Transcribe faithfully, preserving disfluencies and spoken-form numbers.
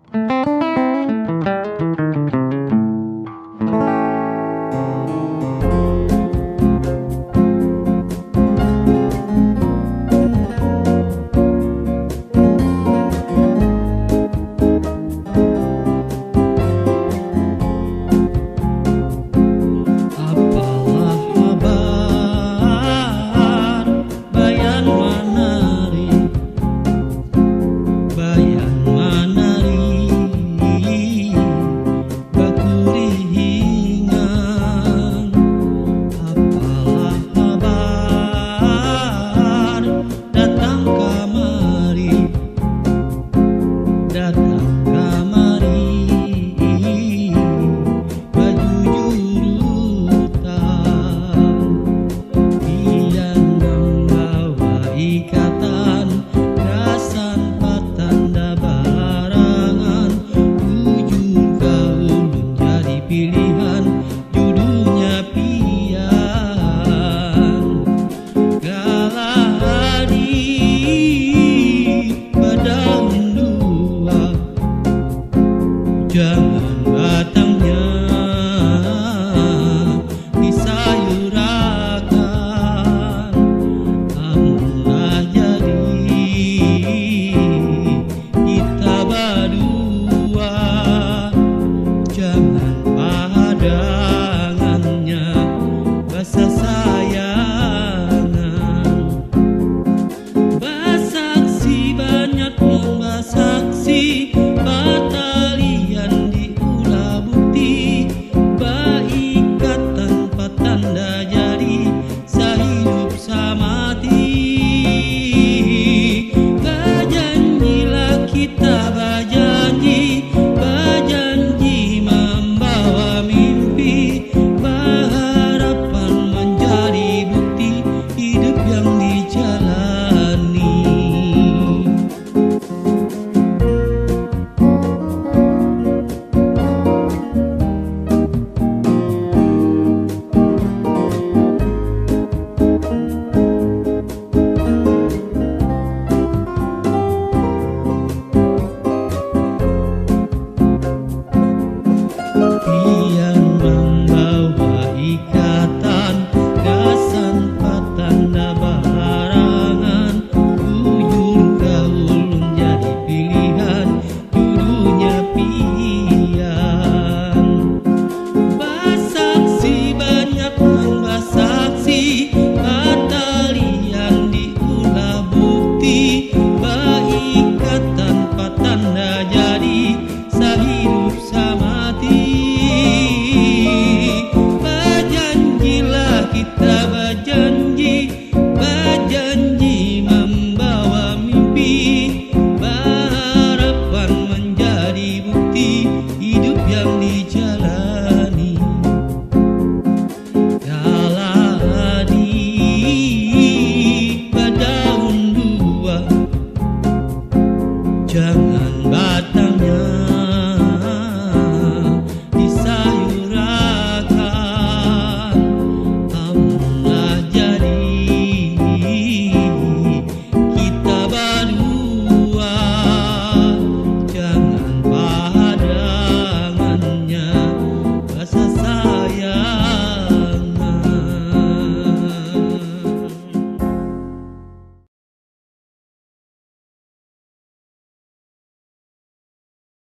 Apalah habar bayan manari, bayan manari, bakurihingan. Apalah habar datang kamari, datang kamari, bajujurutan. Pian mambawa ikatan, gasan patanda barangan, bujur ka ulun jadi pilihan, judunya pian. Galadi badaun dua, jangan batangnya disayurakan. Amunlah jadi kita badua, jangan pahadangannya basasayangan. Basaksi banyak nang basaksi, batalian diulah bukti, baikatan patanda jadi sahidup samati. Bajanjilah kita bajanji, bajanji mambawa mimpi, baharapan manjadi bukti hidup yang dijalani. Pian mambawa ikatan, gasan patanda barangan, bujur ka ulun jadi pilihan, judunya pian. Basaksi banyak nang basaksi, batalian diulah bukti, baikatan patanda jadi sahidup samati. Bajanjilah kita bajanji, bajanji mambawa mimpi, baharapan manjadi bukti hidup yang dijalani. Galadi badaun dua, jangan batang